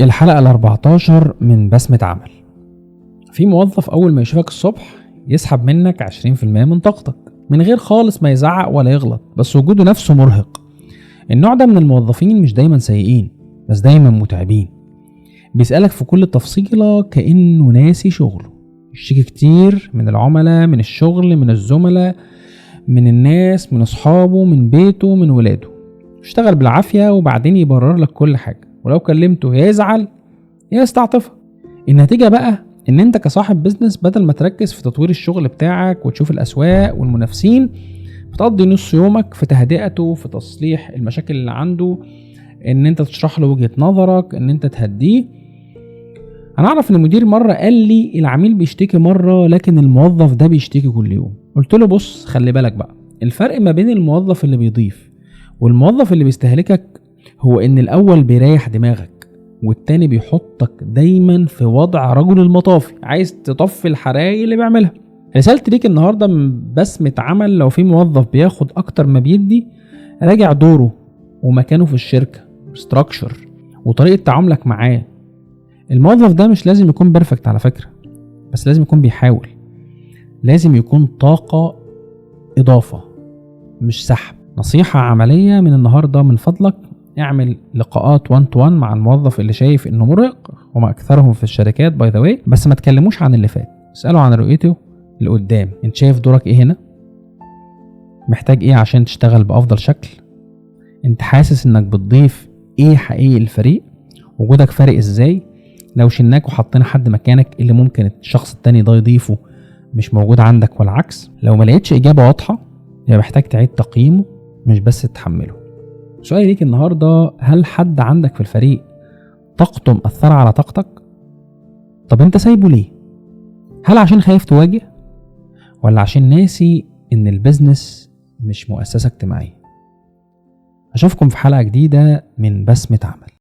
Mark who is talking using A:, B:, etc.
A: الحلقة ال14 من بسمة عمل. في موظف أول ما يشوفك الصبح يسحب منك 20% من طاقتك من غير خالص ما يزعق ولا يغلط، بس وجوده نفسه مرهق. النوع ده من الموظفين مش دايما سيئين، بس دايما متعبين. بيسألك في كل تفصيلة كأنه ناسي شغله، يشتكي كتير من العملاء، من الشغل، من الزملاء، من الناس، من أصحابه، من بيته، من ولاده. يشتغل بالعافية وبعدين يبرر لك كل حاجة، ولو كلمته يا يزعل يا يستعطفك. النتيجة بقى ان انت كصاحب business بدل ما تركز في تطوير الشغل بتاعك وتشوف الاسواق والمنافسين، بتقضي نص يومك في تهدئته، في تصليح المشاكل اللي عنده، ان انت تشرح له وجهة نظرك، ان انت تهديه. انا اعرف ان المدير مرة قال لي العميل بيشتكي مرة لكن الموظف ده بيشتكي كل يوم. قلت له بص، خلي بالك بقى، الفرق ما بين الموظف اللي بيضيف والموظف اللي بيستهلكك هو ان الاول بيريح دماغك والتاني بيحطك دايما في وضع رجل المطافي، عايز تطفي الحرايق اللي بيعملها. رسالتي ليك النهارده من بسمة عمل، لو في موظف بياخد اكتر ما بيدي، راجع دوره ومكانه في الشركة، structure، وطريقه تعاملك معاه. الموظف ده مش لازم يكون perfect على فكرة، بس لازم يكون بيحاول، لازم يكون طاقة اضافه مش سحب. نصيحة عملية من النهارده، من فضلك اعمل لقاءات 1 to 1 مع الموظف اللي شايف انه مرهق، وما اكثرهم في الشركات by the way، بس ما تكلموش عن اللي فات، اسالوا عن رؤيته لقدام. انت شايف دورك ايه هنا؟ محتاج ايه عشان تشتغل بافضل شكل؟ انت حاسس انك بتضيف ايه حقيقي للفريق؟ وجودك فارق ازاي؟ لو شلناك وحطينا حد مكانك، اللي ممكن الشخص التاني ده يضيفه مش موجود عندك والعكس. لو ما لقيتش اجابه واضحة يبقى محتاج تعيد تقييمه مش بس تحمله. سؤالي ليك النهارده، هل حد عندك في الفريق طاقته مأثرة على طاقتك؟ طب انت سايبه ليه؟ هل عشان خايف تواجه؟ ولا عشان ناسي ان ال business مش مؤسسة اجتماعية؟ اشوفكم في حلقة جديدة من بسمة عمل.